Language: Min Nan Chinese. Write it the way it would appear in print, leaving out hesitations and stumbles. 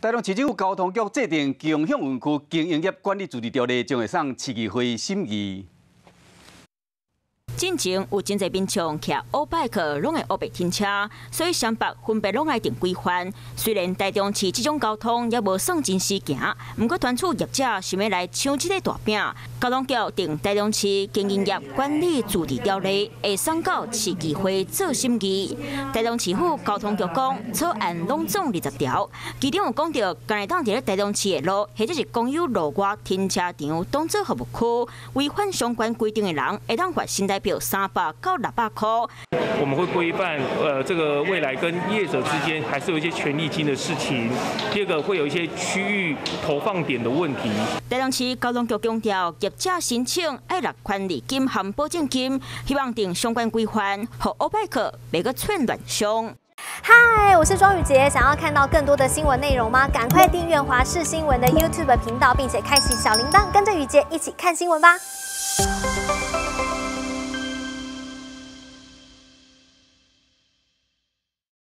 台中市政府交通局制定共享園區經營業管理自治條例，將會送市議會審議。進前有真濟民眾騎歐拜克攏會烏白停車，所以雙北分別攏愛定規範。雖然台中市這種交通猶無算真時行，毋過傳出業者想欲來搶這個大餅。交通局定台中市經營業管理自治條例，會送到市議會做審議。台中市府交通局講，草案攏總20條，其中有講著，干焦會當佇咧台中市的路，或者是公有路外停車場當做服務區，違反相關規定的人，會當罰新台幣300到600箍。我們會規範，這個未來跟業者之間還是有一些權利金的事情。第二個會有一些區域投放點的問題。台中市交通局強調，業者申請愛納權利金和保證金，希望定相關規範，予歐拜客袂閣出亂象。嗨，我是莊宇傑，想要看到更多的新聞內容嗎？趕快訂閱華視新聞的 YouTube 頻道，並且開啟小鈴鐺，跟着宇傑一起看新聞吧。